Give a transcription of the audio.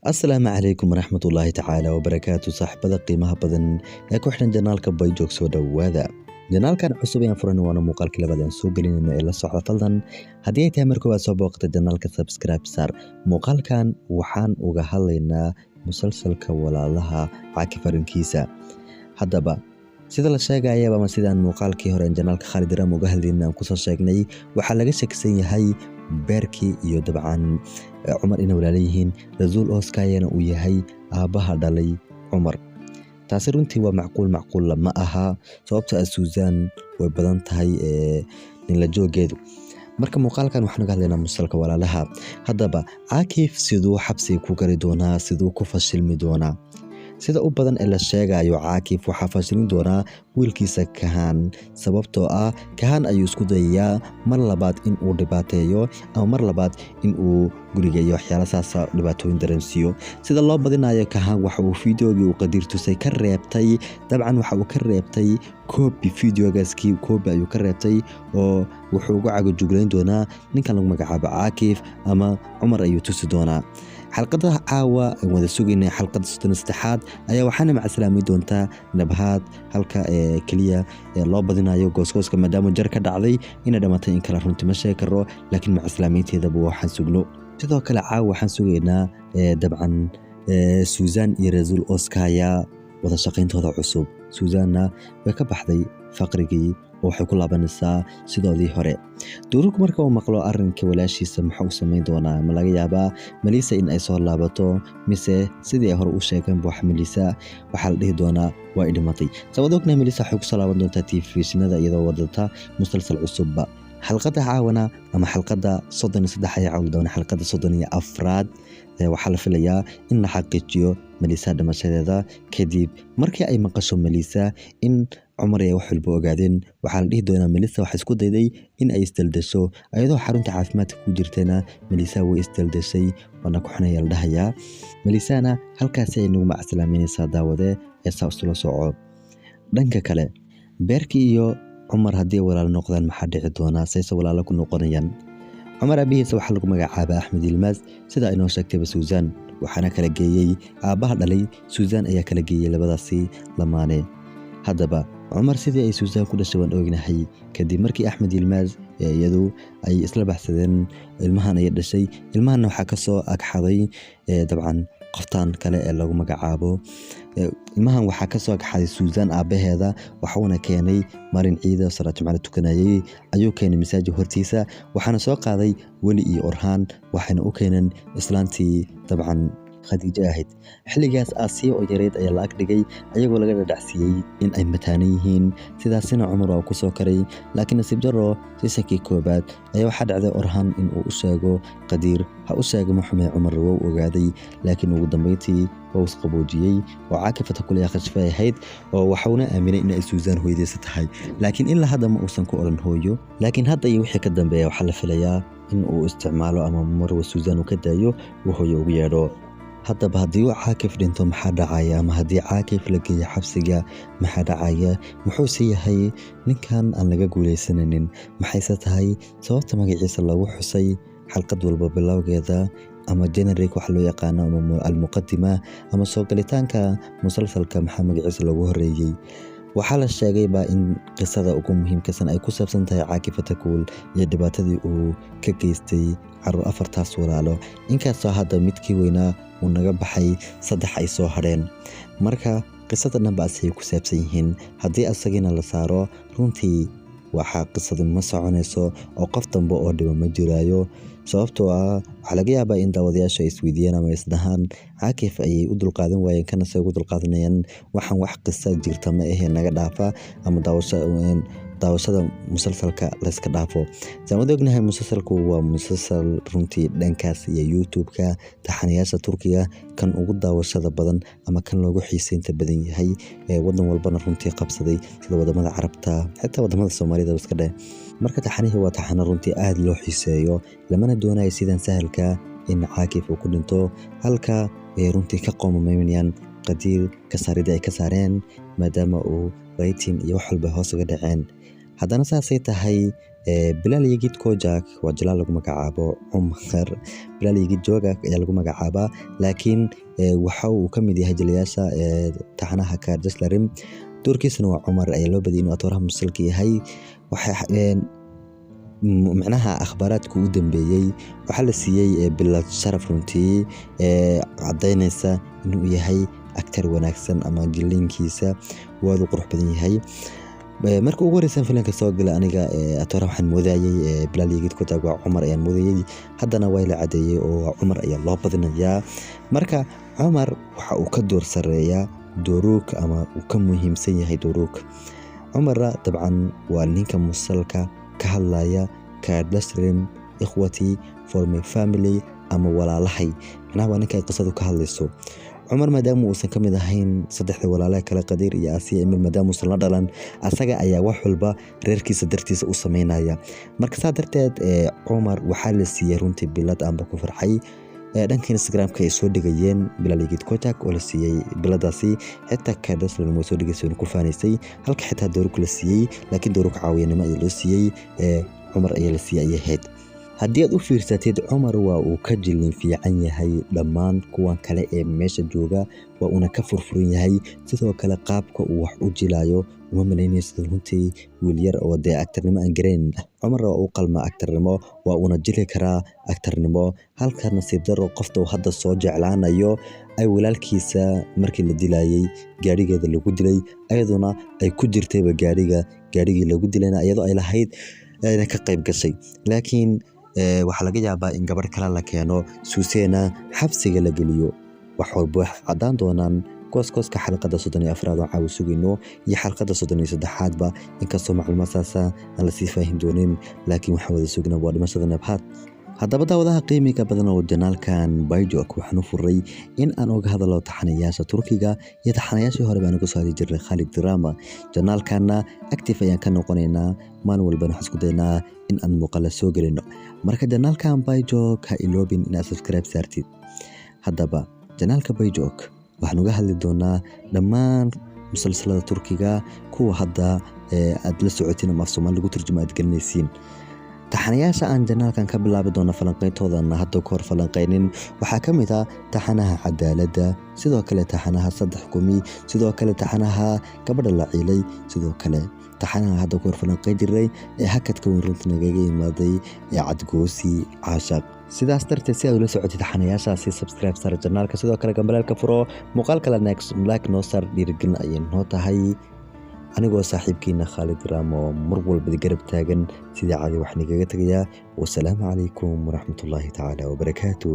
Asalaamu calaykum waraxmatullaahi tacaala wabarakaatu. Saaxiibada qiimaha badan ee ku xidhan janaalka Bayjoog, soo dhowaada. Janaalkan cusub ayaan furan, waana muuqaalkii labaad aan soo gelinayno ee la socda. Fadlan, haddii ay tahay marka waad soo booqatay janaalka, subscribe saar. Muuqaalkan waxaan uga hadlaynaa musalsalka Walaalaha, Caakif arrinkiisa. Haddaba, sida la sheegayaba ama sidaan muuqaalkii hore janaalka Khaalid Ram uga hadlayna aan kusoo sheegnay, waxaa laga shakisan yahay Beerkii iyo dabcan Cumar inay walaala yihiin, Rasuul Oskayana uu yahay aabbaha dhalay Cumar. Taasi runtii waa macquul, macquulla ma aha, sababta ah Suusan way badan tahay ee ninla joogeedu. Marka muuqaalkan waxaan uga hadlaynaa musalsalka Walaalaha. Haddaba, Caakif siduu xabsiga ku gali doonaa? Siduu ku fashilmi doonaa? Sida u badan ee la sheegayo, Caakif waxaa fashilin doonaa wiilkiisa Kahaan, sababtoo ah Kahaan ayuu isku dayayaa mar labaad in uu dhibaateeyo ama mar labaad in uu guriga iyo waxyaala saasa dhibaatooyin dareensiiyo. Sida loo badinayo, Kahaan waxa uu fideogii uu Qadiir tusay ka reebtay, dabcan waxa uu ka reebtay koobi, fideogaaskii koobi ayuu ka reebtay, oo wuxuu uga cagajuglayn doonaa ninkan lagu magacaabo Caakif ama Cumar ayuu tusi doonaa. Xalqada caawa aan wada sugaynay, xalqada 33aad ayaa waxaana macasalaamay doontaa Nabhaad, halka ee keliya ee loo badinayo goosgooska maadaama jar ka dhacday inay dhamatay in kale runtii ma sheegi karo, laakiin macasalaamaynteedaba waxaan sugno. Sidoo kale caawa waxaan sugaynaa dabcan Suusan iyo Rasuul Oskaya wada shaqayntooda cusub. Suusanna way ka baxday faqrigii oo waxay ku laabanaysaa sidoodii hore. Duurug marka uu maqlo arrinka walaashiisa, muxuu u samayn doonaa? Ma laga yaabaa Melisa in ay soo laabato, mise sidii ay hore u sheegeen wax Melisa waxaa la dhihi doonaa waa i dhimatay? Sabad ognahay, Melisa waxay kusoo laaban doontaa telefishinada iyadoo wadata musalsal cusubba. Xalqadda caawana ama xalqadda 33 ayaa cawli doona. Xalqadda 34aad waxaa la filayaa in la xaqiijiyo Melisa dhimashadeeda. Kadib markii ay maqasho Melisa in Cumar ay wax walba ogaadeen, waxaa la dhihi doonaa Melisa waxay isku dayday in ay isdaldasho ayadoo xarunta caafimaadka ku jirtayna. Melisa way isdaldashay, waana ku xunaya la dhahayaa. Melisana halkaasi ay nagu macsalaameynaysaa. Daawade ee saa isula soco. Dhanka kale, Beerkii iyo Cumar haddii walaalo noqdaan, maxaa dhici doonaa? Sayse walaalo ku noqonayaan? Cumar aabihiisa waxaa lagu magacaabaa Axmed Yilmaas, sida inoo sheegtayba Suusan, waxaana kala geeyey aabbaha dhalay Suusan ayaa kala geeyey labadaasi lamaane. Haddaba, Cumar sidii ay Suusan ku dhashay waan ognahay. Kadib markii Axmed Yilmaas ee iyadu ay isla baxsadeen, ilmahan ayay dhashay. Ilmahanna waxaa kasoo agxaday dabcan qoftan kale ee lagu magacaabo. Ilmahan waxaa kasoo agxaday Suusan aabbaheeda, waxuuna keenay maalin ciida, salaad jimcada tukanayay ayuu keenay masaajid hortiisa. Waxaana soo qaaday Weli iyo Orhaan, waxayna u keeneen islaantii dabcan Khadiijo ahayd xilligaas. Aasiya oo yareyd ayaa la ag dhigay, ayagoo laga dhadhacsiiyey in ay mataanan yihiin. Sidaasina Cumar waa ku soo koray, laakiin nasiib darro seasonkii koobaad ayaa waxaa dhacday Orhan in uu u sheego Qadiir. Ha u sheega ma xume, Cumar wou ogaaday, laakiin ugu dambeyntii waa isqaboojiyey oo caakifata kulaya khashfay ahayd, oo waxauna aaminay in ay Suusan hooyadiisa tahay, laakiin ilaa hadda ma uusan ku odhan hooyo. Laakiin hadda iyo wixii ka dambeeya waxaa la filayaa in uu isticmaalo ama marwa Suusan uu ka daayo, uu hooyo ugu yeedho. Haddaba, haddii uu Caakif dhinto, maxaa dhacaya? Ama haddii Caakif la geeyo xabsiga, maxaa dhacaya? Muxuuse yahay ninkan aan laga guuleysanaynin? Maxayse tahay sababta magaciisa lagu xusay xalqad walba bilowgeeda ama generic waxa loo yaqaano ama almuqadima ama soo galitaanka musalsalka? Maxaa magaciisa loogu horeeyey? Waxaa la sheegayba in qisada ugu muhiimkasan ay ku saabsan tahay Caakif Atakuul iyo dhibaatadii uu ka geystay caruur afartaas walaalo, inkastoo hadda midkii weynaa uu naga baxay, saddex ay soo hadheen. Marka qisada dhanba asay ku saabsan yihiin. Haddii asagiina la saaro, runtii waxaa qisadu ma soconayso oo qof dambe oo dhiba ma jiraayo, sababtoo ah waxaa laga yaabaa in daawadayaashu ay isweydiiyaan ama isdhahaan, Caakif ayay u dulqaadan waayeen, kana se ugu dulqaadanayaan? Waxaan wax qisa jirta ma ahee, naga dhaafa ama daawashada musalsalka layska dhaafo. Saan wada ognahay, musalsalku waa musalsal runtii dhankaas iyo YouTube-ka taxanayaasha Turkiga kan ugu daawashada badan ama kan loogu xiiseynta badan yahay ee wadan walbana runtii qabsaday, sida wadamada Carabta, xitaa wadamada Soomaalida iska dheh. Marka taxanihii waa taxano runtii aad loo xiiseeyo, lamana doonayo sidan sahalka in Caakif uu ku dhinto, halka ay runtii ka qoomamaynayaan Qadiir ka saaridii ay ka saareen, maadaama uu rating iyo wax walba hoos uga dhaceen. Haddana saasay tahay. Bilal Yigit Kojak waa jilaal lagu magacaabo Cumar. Bilal Yigit Jogak ayaa lagu magacaabaa, laakiin waxa uu ka mid yahay jilayaasha taxanaha Kardeşlerim. Doorkiisana waa Cumar ayaa loo badiyay inuu atooraha musalsalka yahay. Waxa micnaha akhbaaraadka ugu dambeeyay waxaa la siiyey bilad sharaf runtii caddaynaysa inuu yahay actor wanaagsan ama jiliinkiisa waad u qurux badan yahay. Marka ugu horeysan filimka soo galay aniga atooraha waxaan moodayay Bilal Yigit Kojak waa Cumar ayaan moodayay. Haddana waa la cadeeyay oo Cumar ayaa loo badinayaa. Marka Cumar waxa uu ka door sareeyaa Doruk ama uu ka muhiimsan yahay Doruk. Cumarna dabcan waa ninka musalsalka ka hadlaya Kardeşlerim, ikhwati, for my family ama walaalahay. Macnaha waa ninka ay qisadu ka hadlayso. Cumar maadaama uusan ka mid ahayn saddexda walaalaha kale, Qadiir iyo Asiya Emil, maadaama uusan la dhalan, asaga ayaa wax walba reerkiisa dartiisa u sameynaya. Marka saa darteed Cumar waxaa la siiyey runtii bilad aanba ku farxay. Dhanka Instagram-ka ay soo dhigayeen Bilal Yigit Kojak oo la siiyey biladaasi, xitaa Kardeşlerim way soo dhigaysay ku faanaysay, halka xitaa Doruk la siiyey, laakiin Doruk caawiyanimo ayaa loo siiyey, Cumar ayaa la siiyey ayay ahayd. Haddii aad u fiirsatid, Cumar waa uu ka jilin fiican yahay dhammaan kuwan kale ee meesha jooga, waa uuna ka furfuran yahay. Sidoo kale qaabka uu wax u jilayo uma malaynaysid runtii wiil yar oo dee actornimo aan garanayn. Cumar waa uu qalmaa actornimo, waa uuna jili karaa actornimo. Halka nasiib darro qofta uu hadda soo jeclaanayo ay walaalkiisa markii la dilayay gaarigeeda lagu dilay, ayaduna ay ku jirtayba gaariga, gaarigii lagu dilayna iyadoo ay lahayd ayna ka qayb gashay. Laakiin waxaa laga yaabaa in gabadh kale la keeno, Suuseena xabsiga la geliyo. Wax walba waxay caddaan doonaan gooskooska xalqadda 34aad oo caawa sugayno iyo xalqadda 33aadba, inkastoo macluumaad saasa aan lasii faahin doonin, laakiin waxaan wada sugnaa waa dhimashada Nabhaad. Haddaba daawadaha qiimiga badan oo janaalkan Bayjok waxaan u furay in aan uga hadalo taxanayaasha Turkiga iyo taxanayaashii hore baan uga soo hadli jirnay Khalid Drama. Janaalkanna active ayaan ka noqonaynaa, maalin walbana waxaan isku daynaa in aan muuqaala soo gelino. Marka janaalkan Bayjok ha iloobin inaad subscribe saartid. Haddaba janaalka Bayjok waxaan uga hadli doonaa dhammaan musalsalada Turkiga, kuwa hadda aad la socotiin ama af Soomaali lagu turjumo aad gelinaysiin. Taxanayaasha aan janaalkan ka bilaabi doono falanqayntoodana hadda ka hor falanqaynin waxaa ka mid ah taxanaha cadaaladda, sidoo kale taxanaha saddex kumi, sidoo kale taxanaha gabadha la ciilay, sidoo kale taxanaha hadda ka hor falanqayn jiray ee hakadka weyn runta nagaga yimaaday ee Cadgoosi Caashaq. Sidaas darteed si aad ula socotid taxanayaashaasi, subscribe saar janaalka, sidoo kale gambaleelka furo, muuqaal kale like noo saar, dhiirigelin ayay noo tahay. Anigoo saaxiibkiina Khaalid Raamo mar walba garab taagan sidii caadi waxaan igaga tegayaa wasalaamu calaykum waraxmatullaahi tacaala wabarakaatu.